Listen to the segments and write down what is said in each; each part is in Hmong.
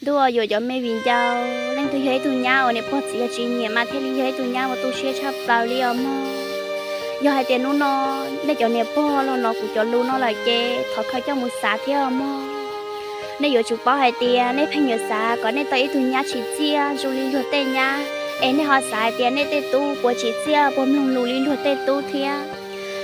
Ntuj, yuav cov me viv ncaus, leej twg yog ib tug nyab uas niam pog txiv yawg tsis nyiam mas thiaj li yog ib tug nyab uas tu siab tshaj plaws li os mog. Yog hais tias hnub no nej cov niam pog los hnov kuv cov lus no lawm ces thov khaws coj mus xav thiab os mog. Nej yuav tsum paub hais tias nej pheej yuav xav kom nej tau ib tug nyab tsim txiaj zoo li luag tej nyab, es nej ho xav hais tias nej tej tub puas tsim txiaj puas mloog lus li luag tej tub thiab.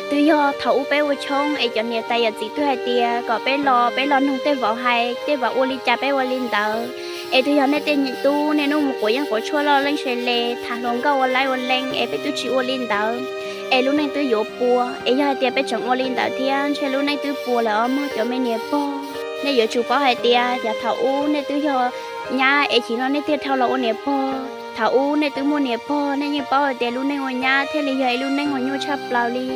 Twb yog thaum ub peb ua tshoob es cov niam tais yawm txiv twb hais tias kom peb los peb los mloog tej vauv hais, tej vauv ua li cas peb ua li ntawd. Es twb yog nej tej tub niaj hnub mus quav yeeb quav tshuaj loj leej se le, tham hluas nkauj ua laib ua leej es peb twb tsis ua li ntawd, es lub neej twb yuav puas. Es yog hais tias peb tseem ua li ntawd thiab ntshe lub neej twb puas lawm os mog cov me niam pog. Nej yuav tsum paub hais tias yav thaum ub nej twb yog nyab es chim no nej thiaj dhau los ua niam pog. Thaum ub nej twb muaj niam pog, nej yeej paub hais tias lub neej ua nyab thiaj li yog ib lub neej uas nyuaj tshaj plaws li.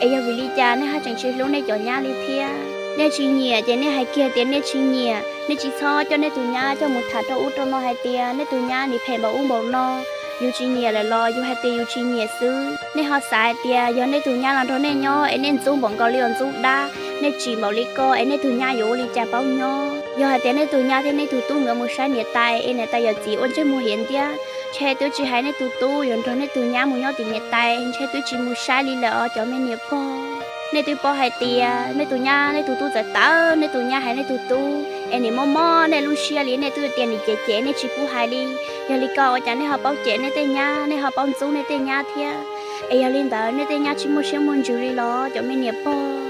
Es yog vim li cas nej haj tseem tsis hlub nej cov nyab li thiab? Nej tsis nyiam ces nej hais kiag tias nej tsis nyiam, nej tsis txhob coj nej tus nyab coj mus tham rau ub rau no hais tias nej tus nyab nim phem npaum ub npaum no. Yus tsis nyiam lawm los yus hais tias yus tsis nyiam xwb. Nej ho xav hais tias yog nej tus nyab los nrog nej nyob es nej ntxub npaum nkaus li uas ntxub dab, nej tsim npaum li ko es nej tus nyab yuav ua li cas paub nyob. Yog hais tias nej tus nyab thiab nej tus tub nkawd mus saib niam tais es niam tais yawm txiv ua ntsej muag hiav ntiab, ntshe twb tsis hais nej tus tub yuav nrog nej tus nyab mus nyob tim niam tais, ntshe twb tsis mus saib li lawm os cov me niam pog. Nej twb paub hais tias nej tus nyab nej tus tub txawv tawv, nej tus nyab hais nej tus tub es nim mob mob nej lub siab li, nej twb tias nim cem cem nej tsis pub hais li. Yog li ko ua cas nej ho paub cem nej tej nyab, nej ho paub ntxub nej tej nyab thiab? Es yog li ntawd nej tej nyab tsis muaj siab muaj ntsws li los cov me niam pog?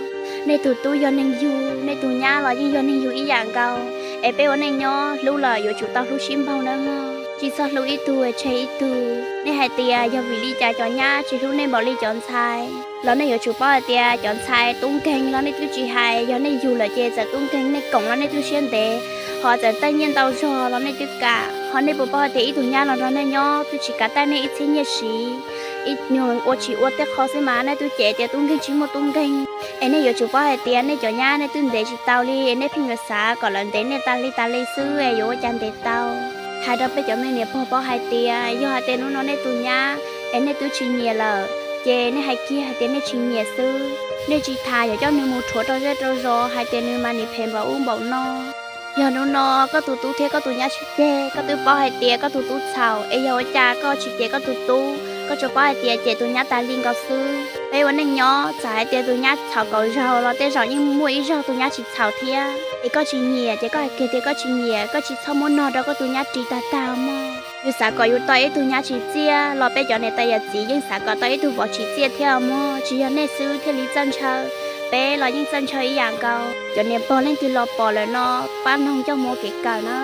Nej tus tub yog neeg yug, nej tus nyab los yeej yog neeg yug ib yam nkaus. Es peb ua neej nyob hlub los yuav tsum tau hlub sib npaug nawb mog, tsis txhob hlub ib tug tseg ib tug. Nej hais tias yog vim li cas cov nyab tsis hlub nej npaum li cov ntxhais, los nej yuav tsum paub hais tias cov ntxhais tub nkeeg los nej twb tsis hais, yog nej yug lawm ces txawm tub nkeeg nej koom los nej twb siab ntev, ho txawm tej nyiaj ntau zog los nej twb kam. Ho nej puas paub hais tias ib tug nyab los nrog nej nyob twb tsis kav taij nej ib txhiab nyiaj siv, ib nyuag ua tsis ua tej qho xwb mas nej twb cem tias tub nkeeg tsis muaj tub nkeeg. Es nej yuav tsum paub hais tias nej cov nyab nej twb ntev tsis tau li, es nej pheej yuav xav kom lawv ntev nej tas li tas li xwb es yuav ua cas ntev tau. Hais rau peb cov me niam pog paub hais tias yog hais tias hnub no nej tus nyab es nej twb tsis nyiam lawm, ces nej hais kiag hais tias nej tsis nyiam xwb. Nej tsis tham yuav coj nws mus rhuav rau zej rau zos hais tias nws mas nim phem npaum ub npaum no. Yog hnub no koj tus tub thiab koj tus nyab sib ceg, koj twb paub hais tias koj tus tub txhaum, es yog ua cas koj tsis cem koj tus tub, koj tsuas paub hais tias cem tus nyab tas li nkaus xwb. Peb ua neej nyob txawm hais tias tus nyab txhaum kaum zaug los tej zaum yeej muaj ib zaug tus nyab tsis txhaum thiab. Es koj tsis nyiam ces koj hais kiag tias koj tsis nyiam, koj tsis txhob muab nog rau koj tus nyab ris tag tag mog. Yus xav kom yus tau ib tug nyab tsim txiaj los peb cov niam tais yawm txiv yeej xav kom tau ib tug vauv tsim txiaj thiab mog, tsis yog nej xwb thiaj li txawj ntshaw, peb los yeej txawj ntshaw ib yam nkaus. Cov niam pog leej twg los pom lawm no, pab noog coj mus ua kev kawm na.